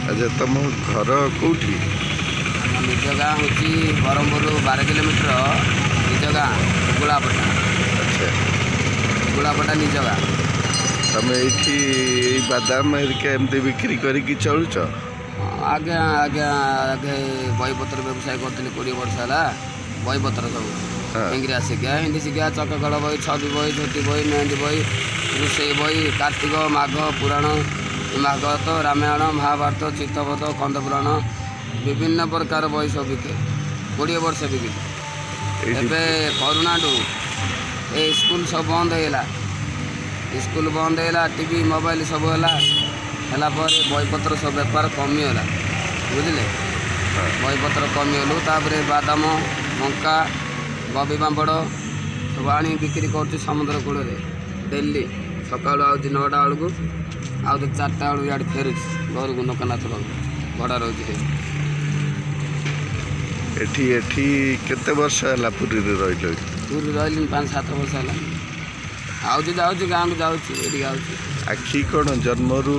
ଆଚ୍ଛା, ତମ ଘର କେଉଁଠି? ଆମ ନିଜ ଗାଁ ହେଉଛି ବ୍ରହ୍ମପୁରରୁ 12 କିଲୋମିଟର, ନିଜ ଗାଁ ହୁଗୁଳାପଟା। ହୁଗୁଳାପଟା ନିଜ ଗାଁ। ତମେ ଏଇଠି ଏଇ ବାଦାମ ହେରିକା ଏମିତି ବିକ୍ରି କରିକି ଚଳୁଛ? ହଁ, ଆଜ୍ଞା ଆଜ୍ଞା ଆଗେ ବହିପତ୍ର ବ୍ୟବସାୟ କରୁଥିଲି, 20 ବର୍ଷ ହେଲା ବହିପତ୍ର ସବୁ। ଇଂରାଜୀ ଶିକ୍ଷା, ହିନ୍ଦୀ ଶିକ୍ଷା, ଚକକଳ ବହି, ଛବି ବହି, ଝୋଟି ବହି, ମେହେନ୍ଦୀ ବହି, ରୋଷେଇ ବହି, କାର୍ତ୍ତିକ ମାଘ ପୁରାଣ, ଭାଗବତ, ରାମାୟଣ, ମହାଭାରତ, ଚିତ୍ତବୋଧ, କନ୍ଦ ପୁରାଣ, ବିଭିନ୍ନ ପ୍ରକାର ବହି ସବୁ ବିକେ। 20 ବର୍ଷ ବିକିଲି। ଏଇଠି ଏବେ କରୋନାଠୁ ଏ ସ୍କୁଲ ସବୁ ବନ୍ଦ ହେଇଗଲା। ସ୍କୁଲ ବନ୍ଦ ହେଇଗଲା, ଟିଭି, ମୋବାଇଲ ସବୁ ହେଲା। ହେଲା ପରେ ବହିପତ୍ର ସବୁ ବେପାର କମିଗଲା, ବୁଝିଲେ? ବହିପତ୍ର କମିଗଲୁ। ତାପରେ ବାଦାମ, ମଙ୍କା, ବବି ପାମ୍ପଡ଼ ସବୁ ଆଣି ବିକ୍ରି କରୁଛୁ ସମୁଦ୍ର କୂଳରେ। ଡେଲି ସକାଳୁ ଆଉଛି 9ଟା ବେଳକୁ, ଆଉ ତ 4ଟା ବେଳକୁ ଇଆଡ଼େ ଫେରୁଛି ଘରକୁ। ଲୋକନାଥ ପାଖକୁ ଭଡ଼ା ରହୁଛି ସେଠି। ଏଠି କେତେ ବର୍ଷ ହେଲା ପୁରୀରେ ରହିଲ? ପୁରୀ ରହିଲିଣି 5-7 ବର୍ଷ ହେଲା। ଆଉଛି ଯାଉଛି, ଗାଁକୁ ଯାଉଛି, ଏଠିକି ଆଉଛି। ଆଖି କ'ଣ ଜନ୍ମରୁ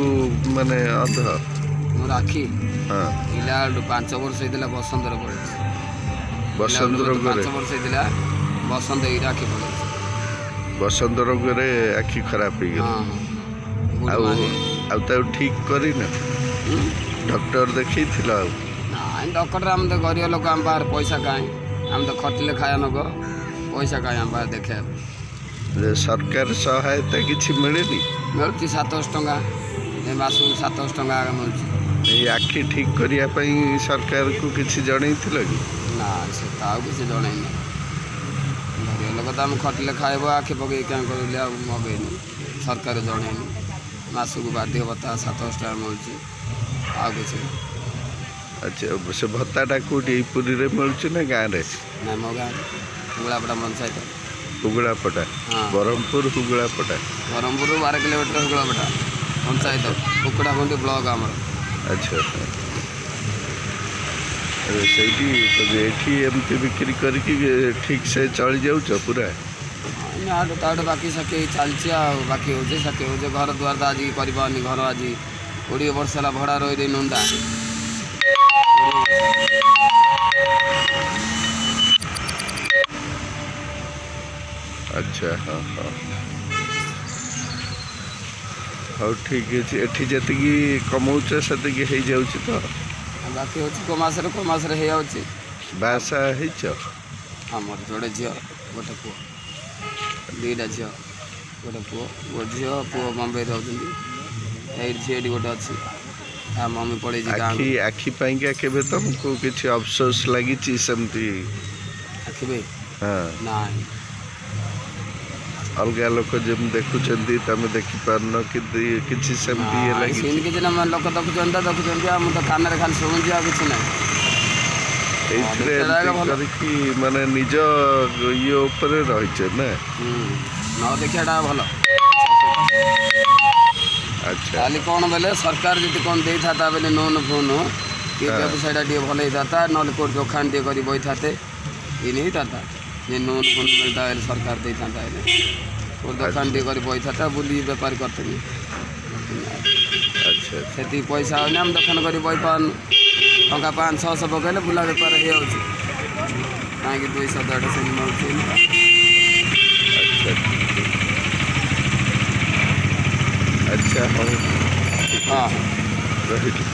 ମାନେ ଅନ୍ଧ? ମୋର ଆଖି ପିଲାବେଳୁ 5 ବର୍ଷ ହେଇଥିଲା ବସନ୍ତରେ ପଡ଼ିଛି। ବସନ୍ତ ରୋଗରେ? 5 ବର୍ଷ ହେଇଥିଲା, ବସନ୍ତ ଏଇଟା ଆଖି ପଡ଼ିଛି। ବସନ୍ତ ରୋଗରେ ଆଖି ଖରାପ ହେଇଗଲା? ହଁ। ଆଉ ଆଉ ତାକୁ ଠିକ କରିନ? ଡକ୍ଟର ଦେଖେଇଥିଲ ଆଉ? ନାଇଁ, ଡକ୍ଟର, ଆମେ ତ ଗରିବ ଲୋକ, ଆମ ପାଖରେ ପଇସା କାହିଁ? ଆମେ ତ ଖଟିଲେ ଖାଇବା ଲୋକ, ପଇସା କାହିଁ ଆମ ପାଖରେ ଦେଖେଇବା? ଯେ ସରକାର ସହାୟତା କିଛି ମିଳେନି? ମିଳୁଛି 700 ଟଙ୍କା, ଏ ମାସକୁ 700 ଟଙ୍କା ଆଗ ମିଳୁଛି। ଏଇ ଆଖି ଠିକ କରିବା ପାଇଁ ସରକାରକୁ କିଛି ଜଣେଇଥିଲ କି? ନା, ସେ ତ ଆଉ କିଛି ଜଣେଇନି। ଗରିବ ଲୋକ ତ ଆମେ, ଖଟିଲେ ଖାଇବ, ଆଖି ପକେଇ କାଁ କରିଲି, ଆଉ ମଗେଇନି, ସରକାର ଜଣେଇନି। ମାସକୁ ବାଧ୍ୟ ଭତ୍ତା 700 ଟଙ୍କା ମିଳୁଛି, ଆଉ କିଛି ନାହିଁ। ଆଚ୍ଛା, ସେ ଭତ୍ତାଟା କୋଉଠି, ଏଇ ପୁରୀରେ ମିଳୁଛି ନା ଗାଁରେ? ନାଇଁ, ମୋ ଗାଁରେ, ହୁଗୁଳାପଟା ପଞ୍ଚାୟତ। ହୁଗୁଳାପଟା? ହଁ। ବ୍ରହ୍ମପୁର ହୁଗୁଳାପଟା? ବ୍ରହ୍ମପୁରରୁ 12 କିଲୋମିଟର ହୁଗୁଳାପଟା ପଞ୍ଚାୟତ, କୁକୁଡ଼ାଖଣ୍ଡି ବ୍ଲକ ଆମର। ଆଚ୍ଛା, ଏବେ ସେଇଠି ଏଠି ଏମିତି ବିକ୍ରି କରିକି ଠିକ ସେ ଚଳି ଯାଉଛ ପୁରା? ଆଠୁ ତାଠୁ ବାକି ସାକି ଚାଲିଛି, ଆଉ ବାକି ହେଉଛି, ସାକି ହେଉଛି। ଘର ଦୁଆର ତ ଆଜି କରିପାରୁନି। ଘର ଆଜି 20 ବର୍ଷ ହେଲା ଭଡ଼ା ରହି ରହି ନୁଣ୍ଡା, 20 ବର୍ଷ। ଆଚ୍ଛା, ହଁ, ହଉ, ଠିକ ଅଛି। ଏଠି ଯେତିକି କମଉଛ ସେତିକି ହେଇଯାଉଛି ତ? ଆଉ ବାକି ହେଉଛି, କେଉଁ ମାସରେ କେଉଁ ମାସରେ ହେଇଯାଉଛି। ବାହାସାହା ହେଇଛ? ଆମର ଯୋଡ଼େ ଝିଅ, ଗୋଟେ ପୁଅ। ଦୁଇଟା ଝିଅ, ଗୋଟେ ପୁଅ। ଗୋଟେ ଝିଅ, ପୁଅ ବମ୍ବେରେ ରହୁଛନ୍ତି। ଏଇଠି ଝିଅଟି ଗୋଟେ ଅଛି, ତା ମମି ପଳେଇଛି ଗାଁକୁ। ଆଖି ପାଇଁକା କେବେ ତମକୁ କିଛି ଅଫସୋସ ଲାଗିଛି ସେମିତି? ଆଖି ପାଇଁ? ହଁ। ନାଇଁ। ଅଲଗା ଲୋକ ଯେମିତି ଦେଖୁଛନ୍ତି, ତମେ ଦେଖିପାରୁନ କିନ୍ତୁ, କିଛି ସେମିତି ଇଏ ନାଇଁ, ଲାଗିଛି? ସେମିତି କିଛି ନା। ଲୋକ ଦେଖୁଛନ୍ତି ତ ଦେଖୁଛନ୍ତି, ଆଉ ମୁଁ ତ କାନରେ ଖାଲି ଶୁଣୁଛି, ଆଉ କିଛି ନାହିଁ। ଏଇଥିରେ ଦେଖିଲା ଏମିତି ଭଲ। କରିକି ମାନେ ନିଜ ଇଏ ଉପରେ ରହିଛ ନା? ହୁଁ, ନ ଦେଖିବାଟା ଭଲ। ଖାଲି କ'ଣ ବୋଇଲେ, ସରକାର ଯଦି କ'ଣ ଦେଇଥାନ୍ତା ବୋଇଲେ ଲୋନ୍ ଫୋନ୍ କି ବ୍ୟବସାୟଟା ଟିକେ ଭଲ ହେଇଥାନ୍ତା, ନହେଲେ କେଉଁଠି ଦୋକାନ ଟିକେ କରି ବଇଥାନ୍ତେ, ଇଏ ହେଇଥାନ୍ତା। ଯେ ଲୋନ୍ ଫୋନ୍ ମିଳିତା ହେଲେ, ସରକାର ଦେଇଥାନ୍ତା ହେଲେ, କେଉଁଠି ଦୋକାନ ଟିକେ କରି ବଇଥାନ୍ତା, ବୁଲି ବେପାର କରିଥିଲି। ସେତିକି ପଇସା ହଉନି, ଆମେ ଦୋକାନ କରି ବଇପାରୁନୁ। ଟଙ୍କା 500-600 ପକେଇଲେ ବୁଲା ବେପାର ହେଇଯାଉଛି। କାହିଁକି 200 150 ମିଳୁଛି। ଆଚ୍ଛା ଆଚ୍ଛା ହଉ, ଠିକ ଅଛି, ରହିଲି।